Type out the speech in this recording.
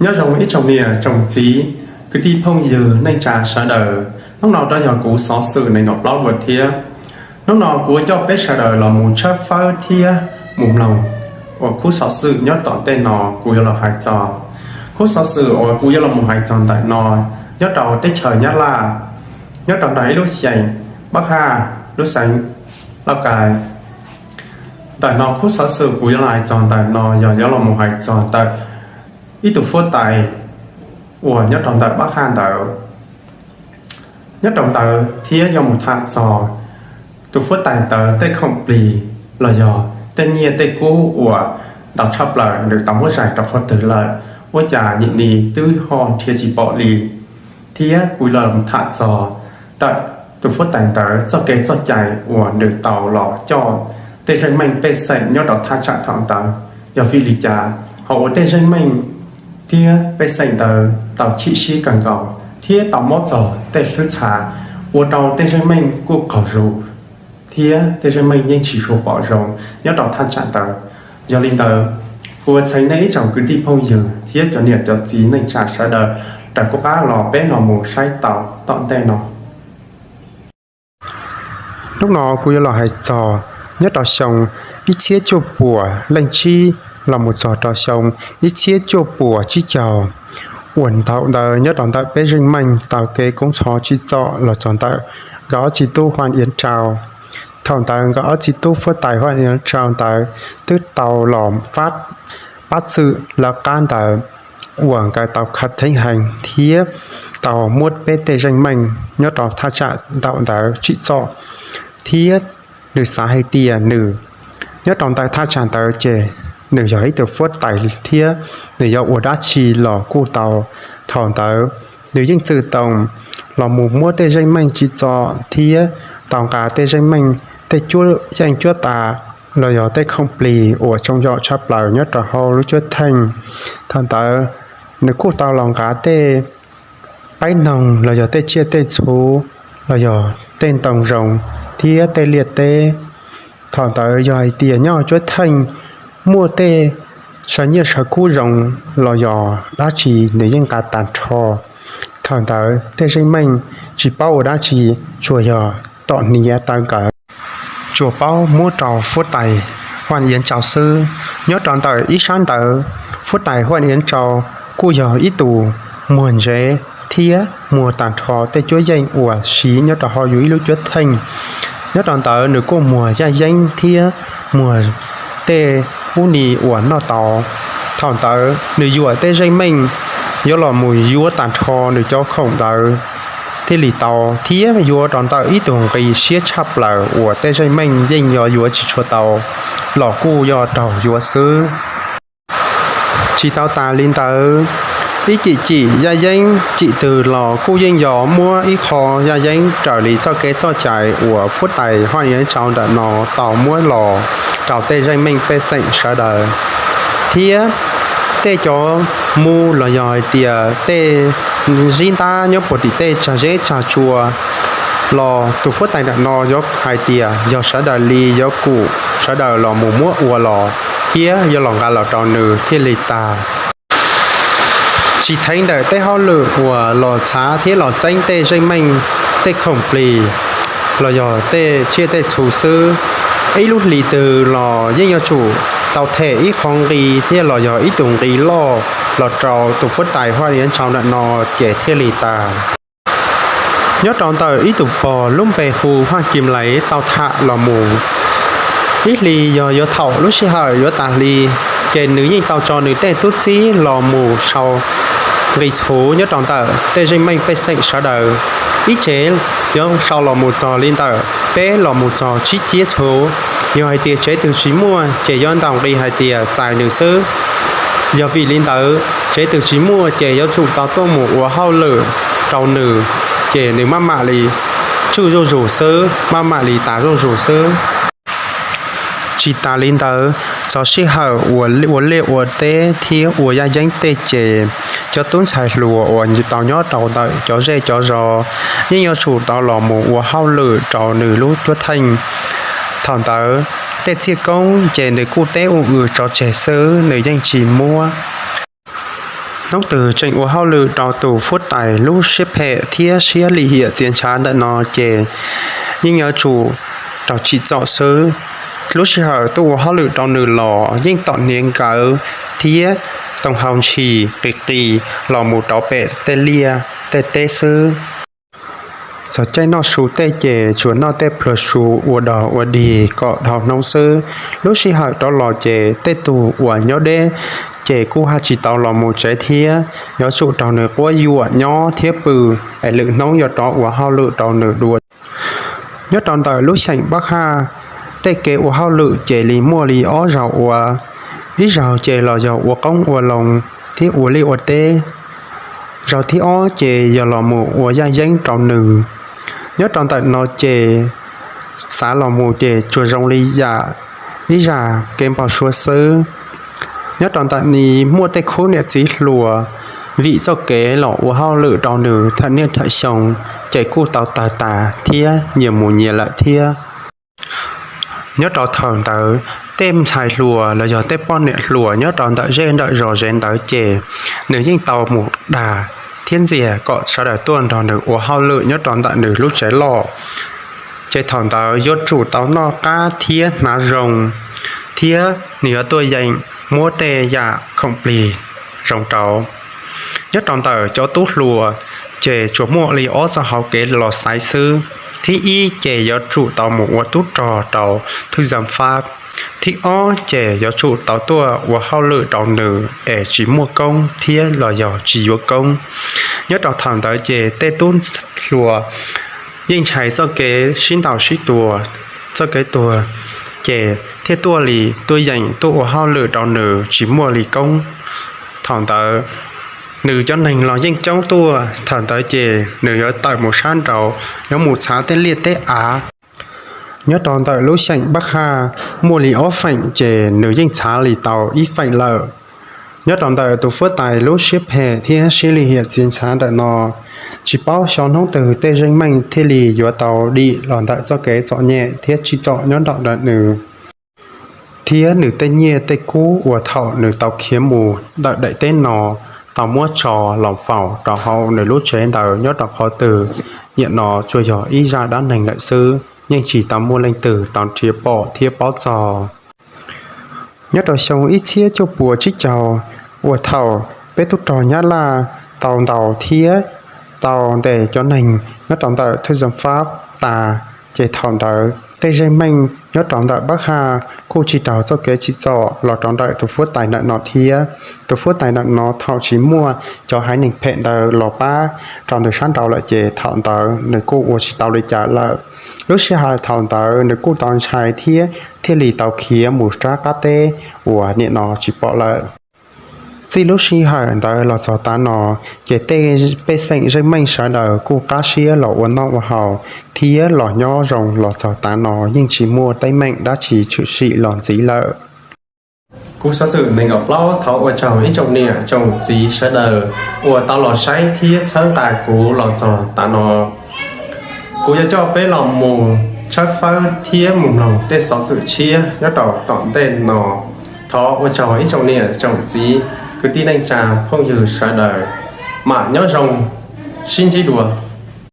Nyob zoo ib tsoom niam tsoom txiv, kwv tij phooj ywg neej tsa sawv daws, hnub no rov yog kuv xov xwm nees nkaum plaub dua thiab. Hnub no kuv yuav coj peb sawv daws los mus tshawb fawb thiab mus mloog uas khub xov xwm nyob tom ntej no kuv yuav los hais txog. Khub xov xwm uas kuv yuav los mus hais txog ntawm no nyob rau teb chaws Nyab Laj, nyob rau ntawm ib lub xyeem Pab Haj, lub xeev Lauj Kais. Ntawm no khub xov xwm kuv yuav los hais txog ntawm no yog yuav los mus hais txog ntawm ib tug fuab tais uas nyob rau ntawm Pab Haj ntawd. Nyob rau ntawd thiab yuav mus tham txog tus fuab tais ntawd tej khoom plig los yog tej nyiaj tej kub uas ntau tshaj plaws nws tau muab zais rau qhov twg lawm, ua cas nim no twb ho nrhiav tsis pom li. Thiab kuv los tham txog ntawm tus fuab tais ntawd txoj kev txoj cai uas nws tau los coj tej zeej meej pej xeem nyob rau thaj tsam thaum ntawd yog vim li cas, ho ua tej zeej meej thiab pej xeem ntawd tau chim siab kawg nkaus thiab tau mob txog tej hlwb txha, ua rau tej zeej meej kuj qaug zog thiab tej zeej meej yeej tsis tshua pom zoo nyob rau thaj tsam ntawd. Yog li ntawd, kuv ua txheeb nej ib tsoom kwv tij phooj ywg thiab cov niam cov txiv neej tsa sawv daws raws kuv qab los peb los mus saib tau tom ntej no. Hnub no kuv yuav los hais txog nyob rau xyoo ib txhiab cuaj puas leej tsib los mus txog rau xyoo ib txhiab cuaj puas tsib caug, uas thaum ntawd nyob rau ntawm peb zeej meej tau kev koob txhov tsim txom los txog ntawm nkawd ob txiv tub Huaj Iab Tsau. Thaum ntawd nkawd ob txiv tub fuab tais Huaj Iab Tsau ntawd twb tau los fab pab txwm lawv qab ntawd uas nkawd tau khav theeb heev thiab tau muab peb tej zeej meej nyob rau thaj tsam ntawm ntawd tsim txom, thiab nws xav hais tias nws nyob rau ntawm thaj tsam ntawd ces nws yog ib tug fuab tais thiab nws yuav ua dab tsi los kuj tau. Thaum ntawd nws yeej txwm tau los mus muab tej zeej meej tsim txom thiab tau nqa tej zeej meej tej cuab yeej cuab tas los yog tej khoom plig uas tsaug zog tshaj plaws nyob rau hauv lub cuab theej. Thaum ntawd nws kuj tau los nqa tej qaib noog los yog tej tsiaj tej txhu los yog tej ntoo zoo thiab tej liaj teb. Thaum ntawd yog hais tias nyob cuab theej muaj tej saw nyiaj saw kub zoo los yog dab tsi nws yeej nqa tag nrho. Thaum ntawd tej zeej meej tsis paub ua dab tsi, tsuas yog tom hniav taw nkawd, tsuas paub muab rau fuab tais Huaj Iab Tsau xwb. Nyob rau ntawm ib sab ntawd, fuab tais Huaj Iab Tsau kuj yog ib tus muag ntsev thiab muag tag nrho tej cuab yeej uas siv nyob rau hauv yus ib lub cuab theej. Nyob rau ntawd nws kuj muag yaj yeeb thiab muag tej ub ni uas noj tau. Thaum ntawd nws yuam tej zeej meej yuav los mus yuav tag nrho nws cov khoom ntawd thiaj li tau, thiab yuav rau ntawm ib tug nqi siab tshaj plaws uas tej zeej meej yeej yuav yuav tsis tshua tau los kuj yog raug yuav xwb. Tsis tau tas li ntawd, ib cim cim yaj yeeb cim twg los kuj yeej yog muab ib qho yaj yeeb raws li txoj kev txoj cai uas fuab tais Huaj Iab Tsau ntawm no tau muab los rau tej zeej meej pej xeem sawv daws, thiab tej cov mu los yog hais tias tej zib ntab nyob puag tim tej tsag zeb tsag tsua los tus fuab tais ntawm no yuav hais tias yog sawv daws li yuav kom sawv daws los mus muab ua los thiab yuav los nqa los rau nws thiaj li tag. Tsis theev ntawm tej hauj lwm uas los txhav thiab los txeeb tej zeej meej, tej khoom plig los yog tej tsiaj tej txhu xwb, ib lub hlis twg los yeej yuav tsum tau them ib qho nqi thiab los yog ib tug nqi loj los rau tus fuab tais Huaj Iab Tsau ntawm no ces thiaj li tag. Nyob rau ntawm ib tug pog lub npe hu Huaj Kim Lais tau tham los mus, ib hlis yog yuav thaum lub sij hawm yuav tas hli, ces nws yeej tau tso nws tej tub txib los mus sau nqi txhuv nyob rau ntawm tej zeej meej pej xeem sawv daws. Ib tsev yuav sau los mus txog li ntawm peb los mus txog tsib ciab txhuv. Yog hais tias tsev twg tsis muaj ces yuav ntaus nqi hais tias txais nws xwb. Yog vim li ntawd tsev twg tsis muaj ces yuav tsum tau tuaj mus ua hauj lwm rau nws, ces nws maj mam li tswj zuj zus xwb, maj mam li tas zuj zus xwb. Tsis tas li ntawd, txog sij hawm ua liaj ua teb thiab ua yaj yeeb tej ces cov tub ntxhais hluas uas tau nyob rau ntawm cov zej cov zos yeej yuav tsum tau los mus ua hauj lwm rau nws lub cuab theej. Thaum ntawd tej txiaj koob ces nws kuj teb ua ws tso tseg xwb, nws yeej tsis muab. Hnub twg tseem ua hauj lwm rau tus fuab tais lub siab phem thiab siab lim hiam txias ntshav ntawm no ces yeej yuav tsum raug tsim txom xwb. Lub sij hawm tuaj ua hauj lwm rau nws los yeej tom hniav nkawv thiab toog hau ntshis qis qis los mus rau pem tej liaj tej teb xwb. Txog caij noj su tej ces tsuas noj tej pluag su ua dog ua dig kom dhau hnub xwb. Lub sij hawm rov los ces tej tug uas nyob deb ces kuj haj tsis tau los mus tsev thiab, yuav tsum raug nws quab yuam nyob thiab pw es lwm hnub yuav rov ua hauj lwm rau nws dua. Nyob rau ntawm lub xyeem Pab Haj, tej kev ua hauj lwm ces li muaj li ob zaug ua. Ib zaug ces los yog ua qoob ua loo thiab ua liaj ua teb. Zaug thib ob ces yog los mus ua yaj yeeb rau nws. Nyob rau ntawm no ces xav los mus ces tsuas zoo li yam ib zaj kev npau suav xwb. Nyob rau ntawm no muaj tej khub niam txiv hluas vim txoj kev los ua hauj lwm rau nws thawm niaj thawm xyoo ces kuj tau tawg tas thiab nyias mus nyias lawm thiab. Nyob rau thaum ntawd tej ntxhais hluas los yog tej poj niam hluas nyob rau ntawm zej ntawm zos ze ntawd ces nws yeej tau mus dag thiab ntxias kom sawv daws tuaj nrog nws ua hauj lwm nyob rau ntawm nws lub tsev loj. Ces thaum ntawd yuav tsum tau noj qab thiab hnav zoo, thiab nws yuav tuaj yeem muab tej yam khoom plig zoo rau. Nyob rau ntawm cov tub hluas ces tsuas muaj li ob txoj hauv kev los xaiv xwb. Thib ib ces yuav tsum tau mus ua tub rog rau Thwj Zam Fab. Thib ob ces yuav tsum tau tuaj ua hauj lwm rau nws es tsis muaj koob thiab los yog tsis yuav koob. Nyob rau thaum ntawd ces tej tub hluas yeej ntshai txoj kev sib ntaus sib tua, txoj kev tuag, ces thiaj tuaj li tuaj yeem tuaj ua hauj lwm rau nws tsis muaj li koob. Thaum ntawd nws cov neeg los yeej coob tuaj, thaum ntawd ces nws yuav tawm mus sab nraud, yuav mus txhav tej liaj tej av. Nyob rau ntawm lub xyeem Pab Haj muaj li ob feem ces nws yeej txhav li tau ib feem lawm. Nyob rau ntawm tus fuab tais lub siab phem thiab siab lim hiam txias ntshav ntawm no, tsis paub xyov hnub twg tej zeej meej thiaj li yuav tau dim los ntawm txoj kev txom nyem thiab tsim txom nyob rau ntawm nws, thiab nws tej nyiaj tej kub uas thaum nws tau khiav mus ntawm daim teb no tau muab tso los faus rau hauv nws lub tsev ntawd nyob rau qhov twg. Nim no tsuas yog ib zaj dab neeg lawm xwb, yeej tsis tau muaj leej twg tau nrhiav pom thiab paub txog. Nyob rau xyoo ib txhiab cuaj puas tsib caug, uas thaum peb tub rog Nyab Laj tau ntaus thiab tau ntes cov neeg nyob rau ntawm Thwj Zam Fab tas, ces thaum ntawd tej zeej meej nyob rau ntawm Pab Haj kuj tsis raug txoj kev tsim txom los rau ntawm tus fuab tais ntawm no thiab. Tus fuab tais ntawm no thaum tsis muaj cov haiv neeg phem ntawd los pab rau nws sab nraud lawm ces thaum ntawd nws kuj ua tsis tau li cas lawm. Lub sij hawm thaum ntawd nws kuj tau ntshai thiab thiaj li tau khiav mus rau qab teb uas nim no tsis pom lawm. Txij lub sij hawm ntawd los txog tav no, ces tej pej xeem zeej meej sawv daws kuj qab siab los ua noj ua haus thiab los nyob zoo los txog tav no yeej tsis muaj teeb meem dab tsi tshwm sim los ntxiv lawm. Kuv xov xwm nees nkaum plaub thov ua tsaug ib tsoom niam tsoom txiv sawv daws uas tau los saib thiab txhawb nqa kuv los txog tav no. Kuv yuav coj peb los mus tshawb fawb thiab mus mloog tej xov xwm tshiab nyob rau tom ntej no. Thov ua tsaug ib tsoom niam tsoom txiv kwv tij neej tsa phooj ywg sawv daws, mam nyob zoo, sib ntsib dua.